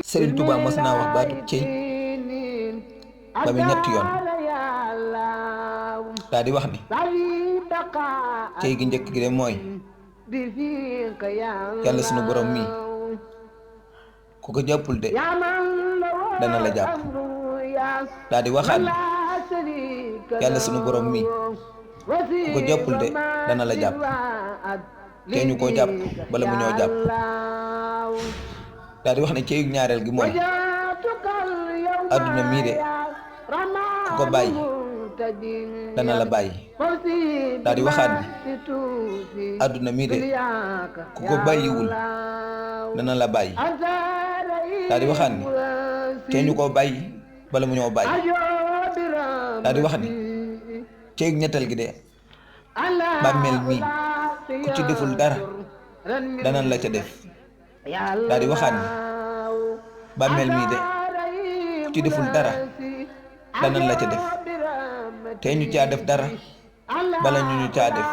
Sëriñ Tuubaa mos naa wax baatub cey ba muy ñetti yoon daa di wax ni cey gi njëkk gi de mooy yàlla sunu borom mii ku ko jàppul de dana la jàpp daa di waxaat ni yàlla sunu borom mii ku ko jàppul de dana la jàpp te ñu koo jàpp bala mu ñoo jàpp daa di wax ne ceyu ñaareel gi mooy àdduna mii de ku ko bàyyi dana la bàyyi daa di waxaat ni àdduna mii de ku ko bàyyiwul dana la bàyyi daa di waxaat ni te ñu koo bàyyi bala mu ñoo bàyyi daa di wax ni ceyu ñetteel gi de bàmmeel mii ku ci deful dara dana la ca def daa di waxaat ni bàmmeel mii de ku ci deful dara dana la ca def te ñu caa def dara bala ñu caa def